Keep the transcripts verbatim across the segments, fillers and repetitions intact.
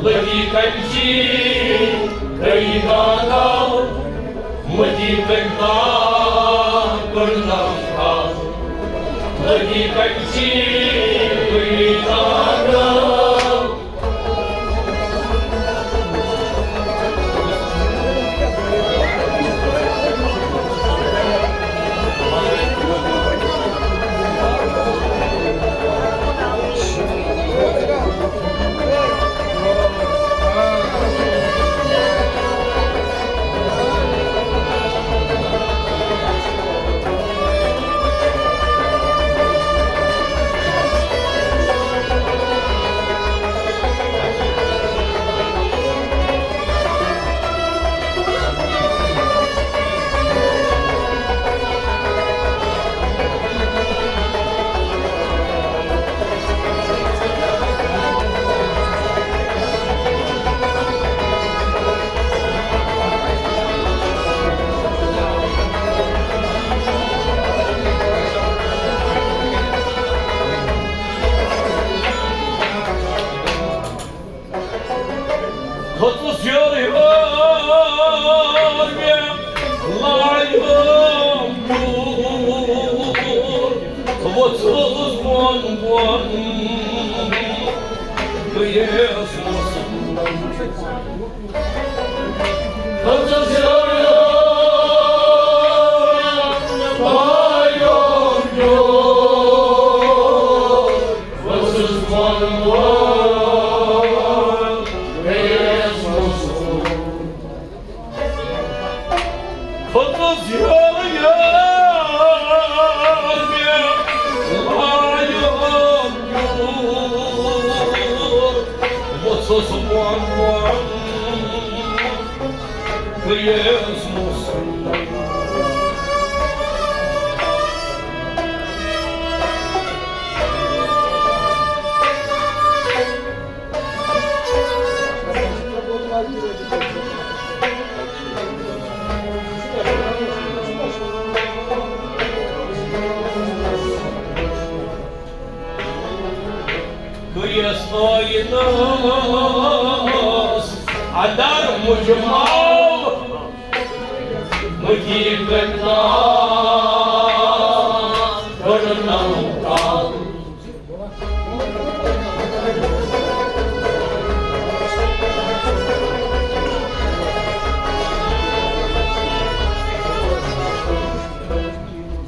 لگی کچی گئی گانا، متی کنتا کرنا، لگی کچی گئی گانا۔ کھوٚتُس یورٕ یور مےٚ لایُن دوٗر، ووٚتھُس بۄن بۄن گٔیَس مُسُل۔ کھوٚتُس یورٕ یور مےٚ لایُن دوٗر، کھوٚتُس یورٕ یور مےٚ لایُن دوٗر، ووٚتھُس بۄن بۄن گٔیَس مُسُل۔ گٔیَس ٲیٖنَس اندر مُجمل، مٔتی کنتا کٔرنَم کل۔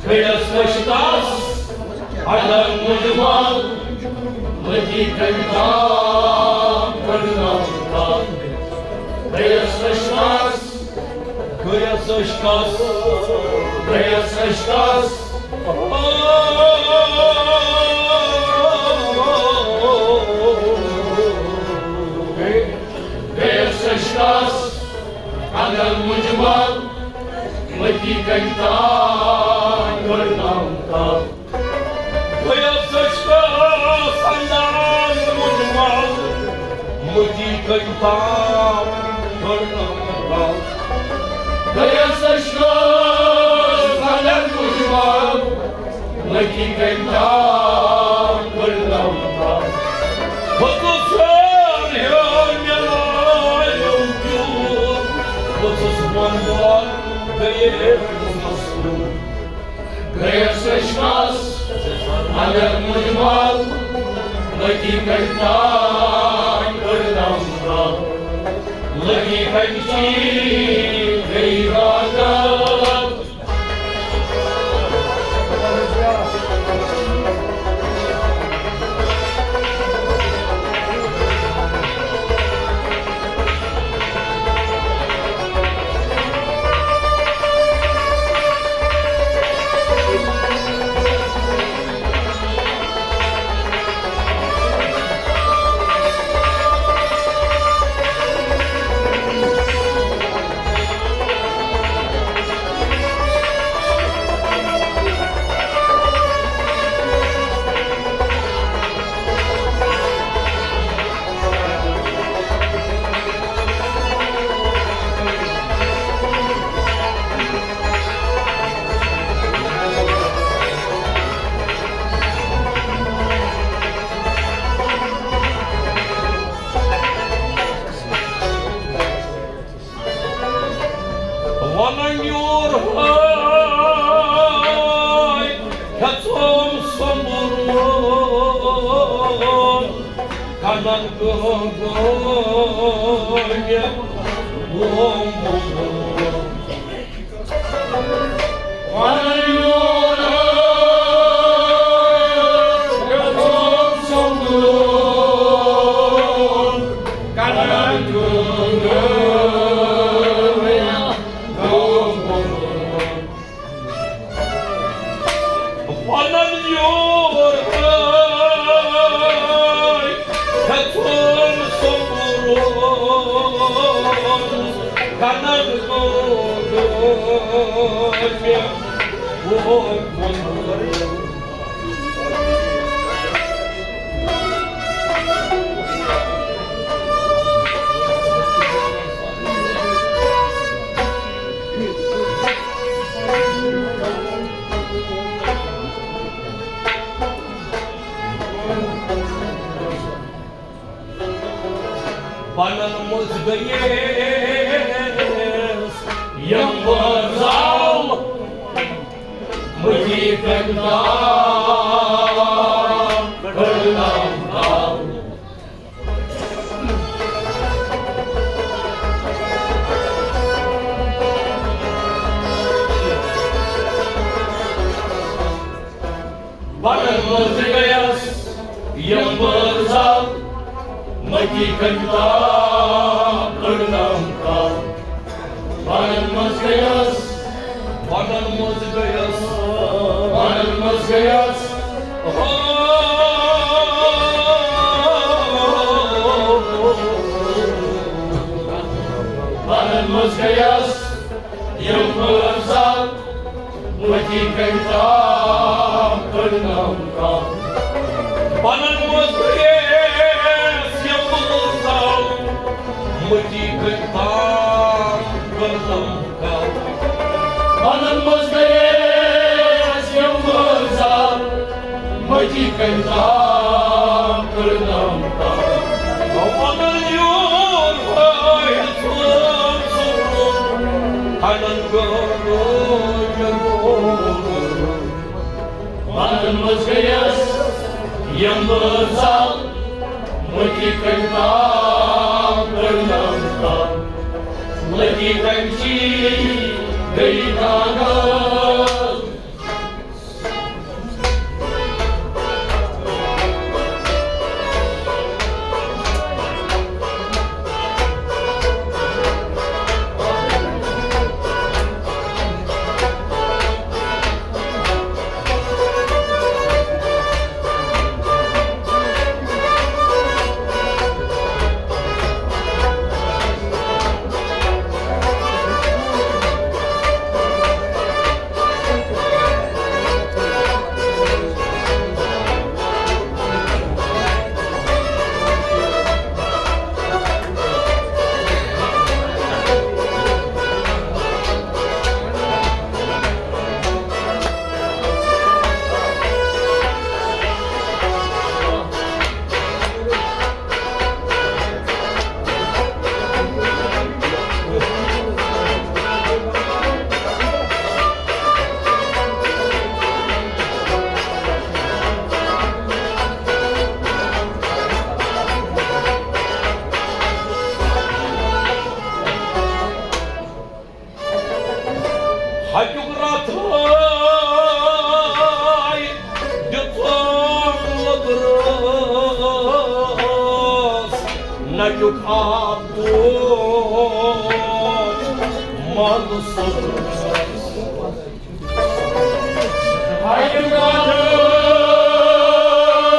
گٔیَس أچھِ تَس اندر مُجمل، مٔتی کنتا کٔرنَم کل۔ گٔیَس أچھِ تَس، گٔیَس أچھِ تَس، گٔیَس أچھِ تَس۔ گٔیَس أچھِ تَس اندر مُجمل، مٔتی کنتا کٔرنَم کل۔ گٔیَس أچھِ تَس اندر مُجمل، مٔتی کنتا کٔرنَم کل۔ گٔیَس أچھِ تَس اندر مُجمل، مٔتی کنتا کٔرنَم کل۔ کھوٚتُس یورٕ یور مےٚ لایُن دوٗر، ووٚتھُس بۄن بۄن گٔیَس مُسُل۔ گٔیَس أچھِ تَس اندر مُجمل، مٔتی کنتا کٔرنَم کل۔ لگی کچی گئی گانا۔ پنن یور ہاے ہیژوم سۄمبرُن، کنن گوٚو گوٚو مےٚ گوٚو مۄنگُن۔ پنن یور ہاے ہیژوم سۄمبرُن، کنن گوٚو گوٚو مےٚ گوٚو مۄنگُن۔ پنن یور ہاے ہیژوم سۄمبرُن، کنن گوٚو گوٚو مےٚ گوٚو مۄنگُن۔ پنن منٛز گٔیس یم بٲژ زال، مٔتی کنہِ تام کٔڑنم کال۔ پنن منٛز گٔیس یم بٲژ زال، مٔتی کنہِ تام کٔڑنم کال۔ پنن منٛز گٔیس، پنن منٛز گٔیس، پنن منٛز گٔیس۔ پنن منٛز گٔیس یم بٲژ زال، مٔتی کنہِ تام کٔڑنم کال۔ پنن منٛز گٔیس یم بٲژ زال، مٔتی کنہِ تام کٔڑنم کال۔ پنن منٛز گٔیس یم بٲژ زال، مٔتی کنہِ تام کٔڑنم کال۔ پنن یور ہاے ہیژوم سۄمبرُن، کنن گوٚو گوٚو مۄنگُن۔ پنن منٛز گٔیس یم بٲژ زال، مٔتی کنہِ تام کٔڑنم کال۔ مٔتی کنہِ چی گٔیہِ کنگال۔ ہتیُک رتھ ہاے دیُتُم لٔکرَس، نَٹیُک آب گوٚو مَل سوٚدرَس۔ ہتیُک رتھ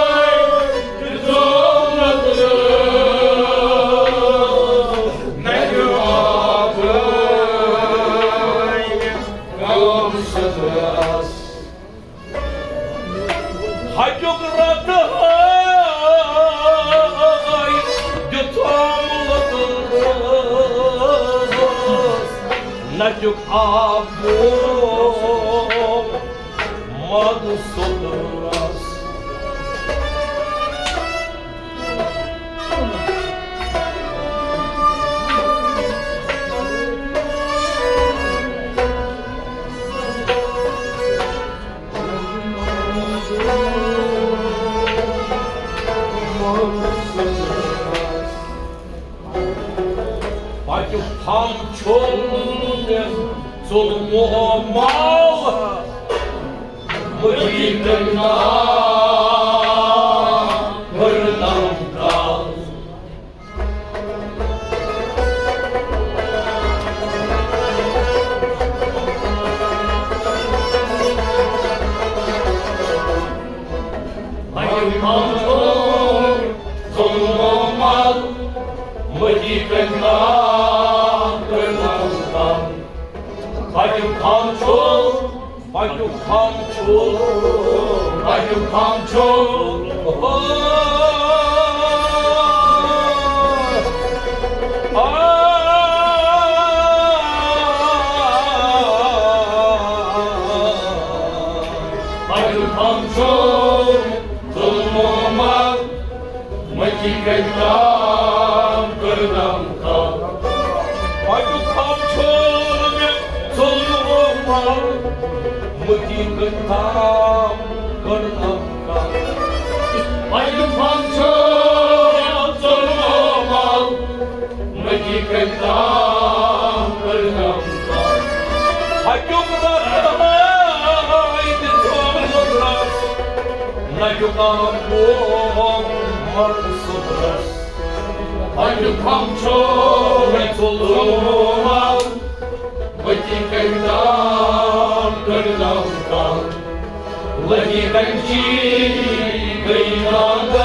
ہاے دیُتُم لٔکرَس، نَٹیُک آب گوٚو مَل سوٚدرَس۔ ہتیُک رتھ ہاے دیُتُم لٔکرَس، نَٹیُک آب گوٚو مَل سوٚدرَس۔ ظلم و مال، مدی کنگا، ورنم کال۔ پتیُک تھم چھُ ظلم و مال، مدی کنگا، ورنم کال۔ پتیُک تھم چھُ، پتیُک تھم چھُ، پتیُک تھم چھُ۔ پتیُک تھم چھُ ظلم و مال، مدی کنگا، ورنم کال۔ پتیُک تھم چھُ ظلم و مال، مدی کنگا، ورنم کال۔ پتیُک تھم چھُ ظلم و مال، مدی کنگا، ورنم کال۔ پتیُک رس ہاے تہِ ژوٚل رس، نہ چھُ کانٛہہ موم مر سُدرس۔ پتیُک تھم چھُ ظلم و مال، مدی کنگا، ورنم کال۔ لگی کنچی گئی ناگل۔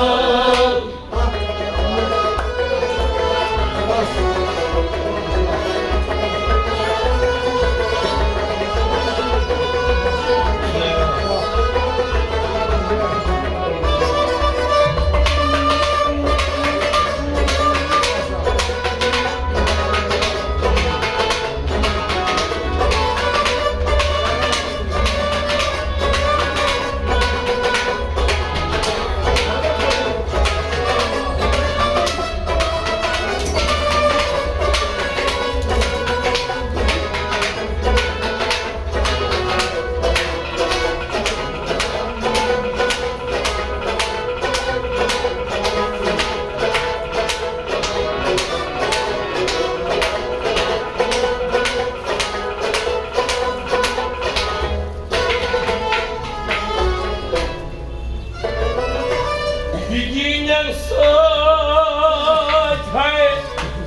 یقیناً سۭتۍ ہے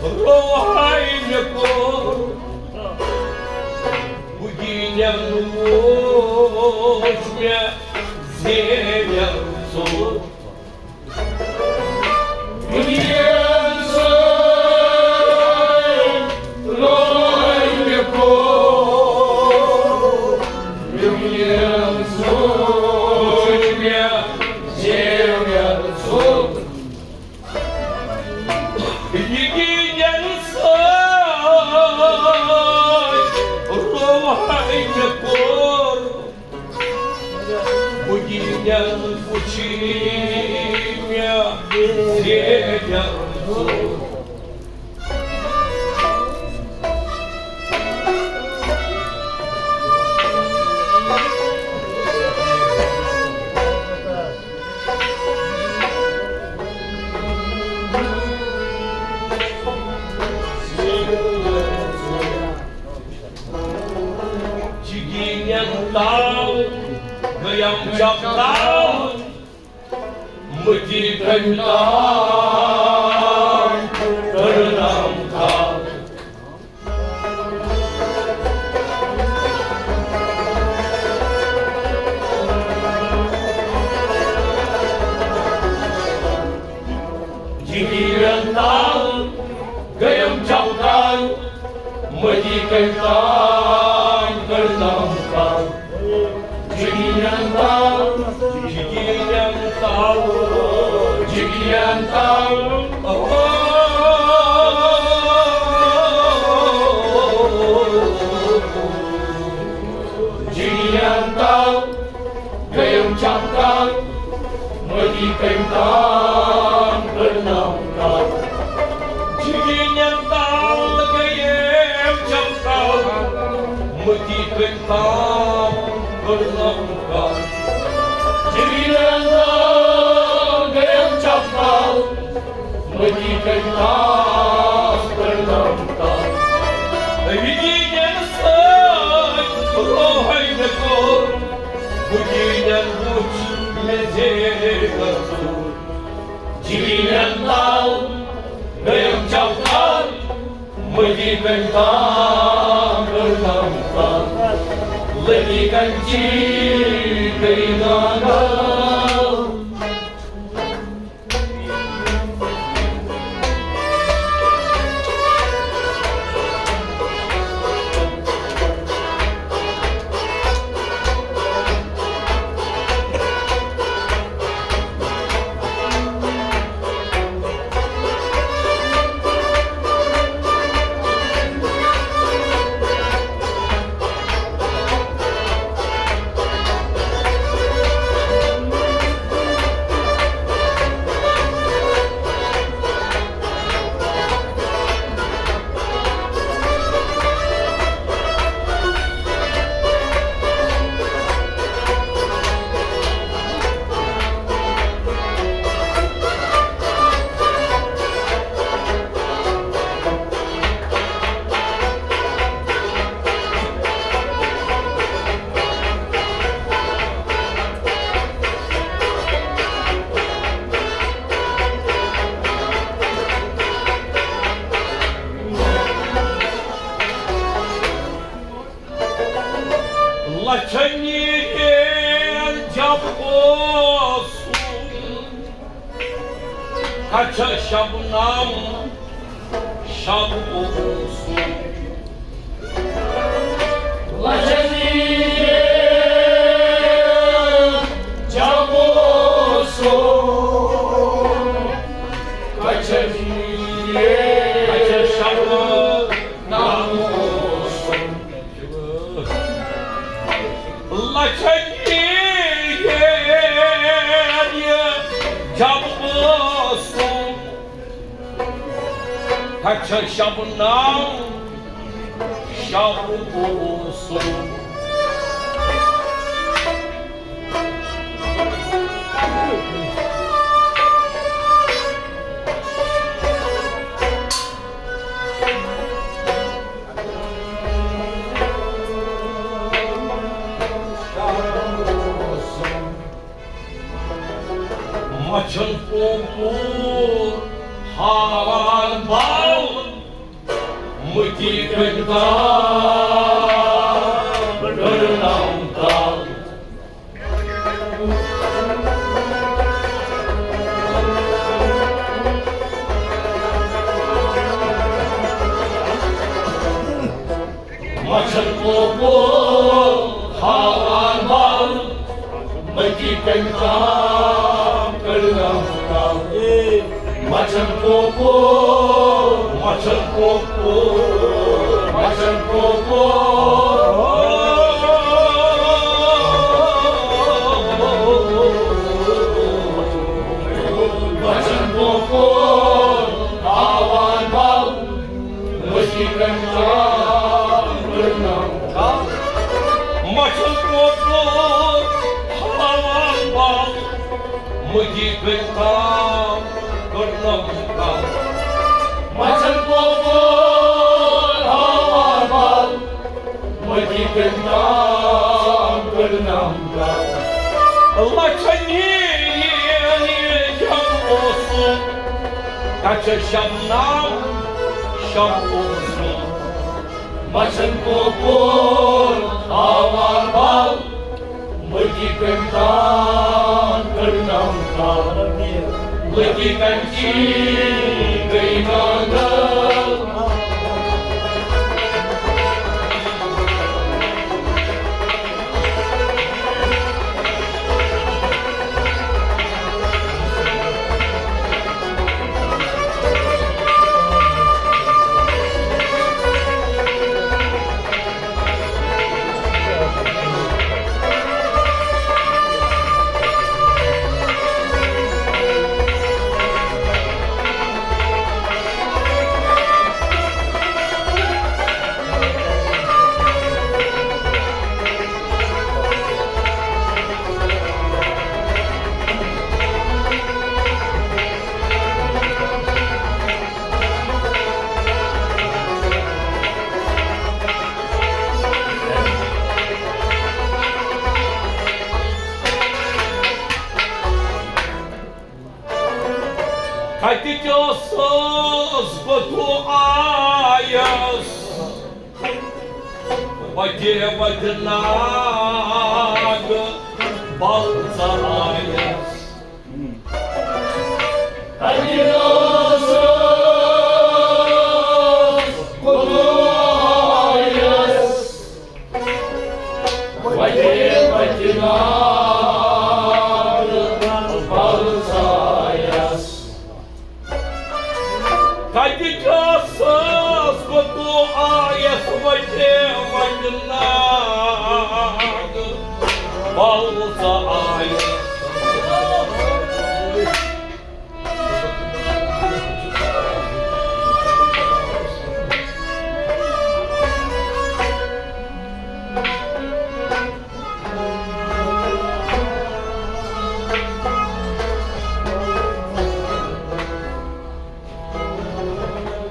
روہاے مےٚ کوٚر، یقیناً ووت مےٚ زینَر ژوٚر۔ یقیناً سۭتۍ روہاے مےٚ کوٚر، یقیناً وُچھی مےٚ زینَر ژوٚر۔ یقیناً تال گٔیم چپتال، مدی کنگا، ورنم کال۔ یقیناً تال گٔیم چپتال، مدی کنگا، ورنم کال۔ یقیناً تال، یقیناً تال، یقیناً تال۔ یقیناً تال گٔیم چپتال، مدی کنگا، ورنم کال۔ یقیناً تال گٔیم چپتال، مدی کنگا، ورنم کال۔ یقیناً تال گٔیم چپتال، مدی کنگا، ورنم کال۔ یقیناً سۭتۍ لگی کنٹا، کنٹا، لگی کنچی، گئی گانگا۔ لچھن ییٖرۍ جب اوسُم، کچھ شبنم شب اوسُم۔ لچھن ییٖرۍ جب اوسُم، کچھ ییٖرۍ کچھ شبنم اوسُم۔ لچھن ییٖرۍ جب اوسُم، کچھ شبنم شب اوسُم۔ مچھن پوپور ہاوان بال، مٔتی کنٹا، ڈرنم تال۔ مچھن پوپور ہاوان بال، مٔتی کنٹا، ڈرنم تال۔ مچھن پوپور، مچھن پوپور، مچھن پوپور۔ مچھن پوپور ہاوان بال، مٔتی کنٹا، ڈرنم تال۔ مچھن پوپور ہاوان بال، مٔتی کنٹا، ڈرنم تال۔ مچھن پوپور ہاوان بال، مٔتی کنٹا، ڈرنم تال۔ لچھن ییٖرۍ جب اوسُم، کچھ شبنم شب اوسُم۔ مچھن پوپور ہاوان بال، مٔتی کنٹا، ڈرنم تال۔ لگی کنچی، گئی گانگا۔ وتہِ وتہِ ناگ بل ژایس۔ تتہِ اوسُس خدایس وتہِ وتہِ ناگ بل ژایس۔ تتہِ کیٛاہ ساز گوٚو تو آیس وتہِ وتہِ ناگ بل ژایس۔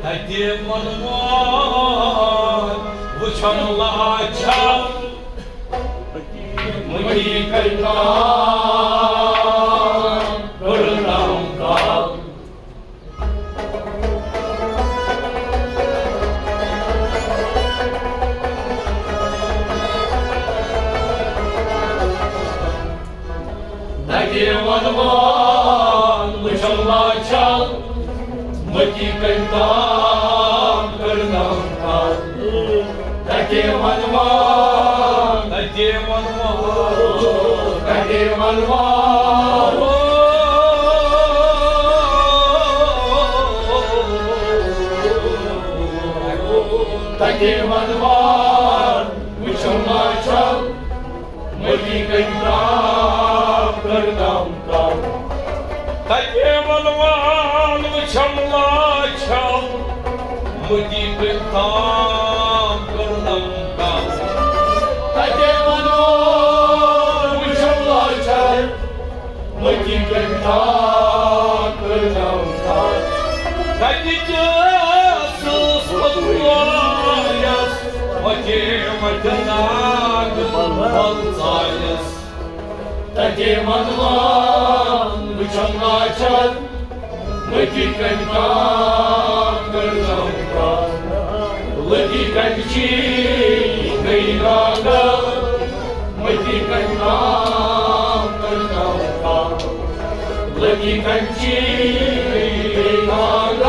تتہِ وۄنوان وٕچھن لاچھا، مٔتی کٔرۍ کٲم، کٔرٕنم کٲم۔ تتہِ وۄنوان وٕچھن لاچھا، مٔتی کٔرۍ کٲم، کٔرٕنم کٲم۔ تتہِ وۄنوان، تتہِ وۄنوان، تتہِ وۄنوان، تتہِ وۄنوان وٕچھن لاچھا، مٔتی کٔرۍ کٲم، کٔرٕنم کٲم۔ تتہِ وۄنوان وٕچھن لاچھا، مٔتی کٔرۍ کٲم، کٔرٕنم کٲم۔ تتہِ وۄنوان وٕچھن لاچھا، مٔتی کٔرۍ کٲم، کٔرٕنم کٲم۔ تتہِ کیٛاہ ساز گوٚو تو آیس وتہِ وتہِ ناگ بل ژایس۔ تتہِ وۄنوان وٕچھن لاچھا، مٔتی کٔرۍ کٲم، کٔرٕنم کٲم۔ لٔگۍ کنچی گٔے گانگل، مٔتی کٔرۍ کٲم، کٔرٕنم کٲم۔ لٔگۍ کنچی گٔے گانگل۔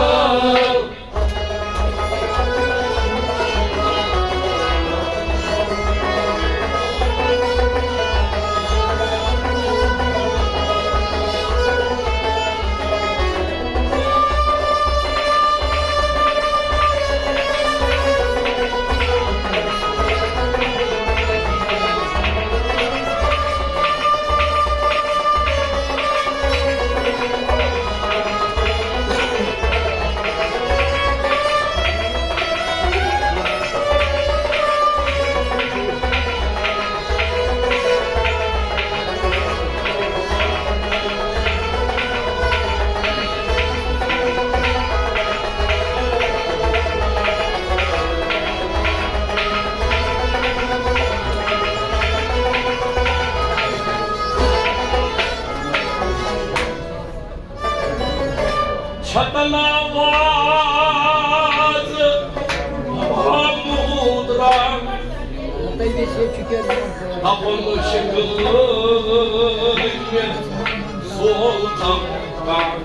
چھتن آواز محمود رنگ، دپان شکل سولتم رنگ۔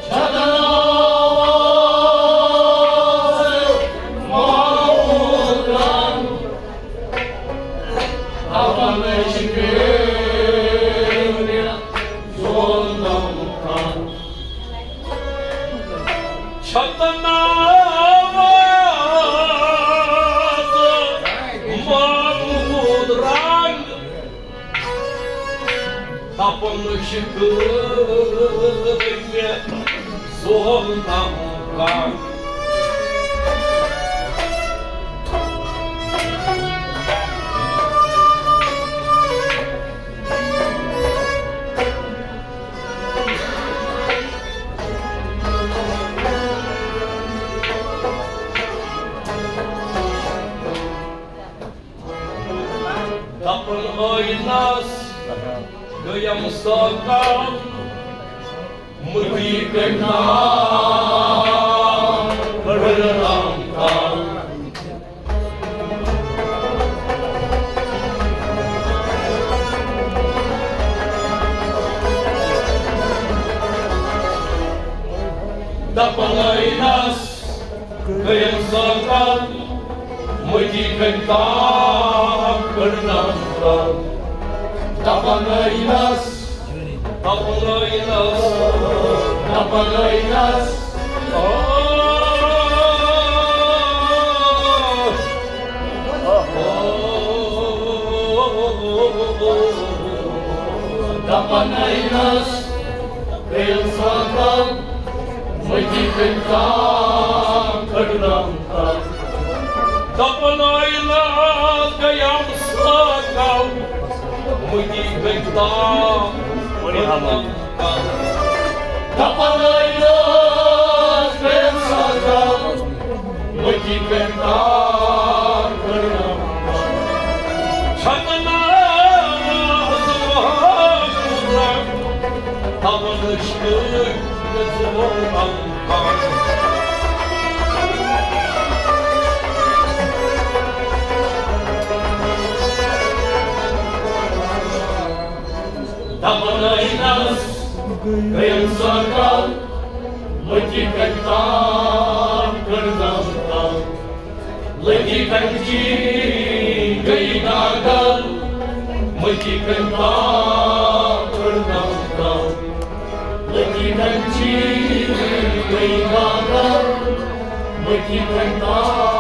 چھتن آواز محمود رنگ، دپان شکل سولتم رنگ۔ چھتن آواز محمود رنگ، دپان شکل مےٚ سولتم رنگ۔ دپن ٲینس گٔیم سٲکان، مٔتی کٔرۍ نام بٔڑ رام کان۔ مٔتی کٔمۍ تام کٔڑنم تام۔ دپان ٲینس، دپان ٲینس، دپان ٲینس۔ آ، آ، دپان ٲینس، کٔرِو ساتھ مٔتی کٔمۍ تام کٔڑنم تام۔ دپان ٲینس گٔیَم ساکل، مٔتی کٔمۍ تام کٔڑنم تام۔ دپان ٲینس گٔیَم ساکل، مٔتی کٔمۍ تام کٔڑنم تام۔ چھکناس وہاں دپان ٲسۍ کٔمۍ تام۔ دپان ٲینس گٔیَم ساکل، مٔتی کٔمۍ تام کٔڑنم تام۔ لٔتی کنچی گٔیہِ گاگل، مٔتی کٔمۍ تام کٔڑنم تام۔ لٔتی کنچی گٔیہِ گاگل، مٔتی کٔمۍ تام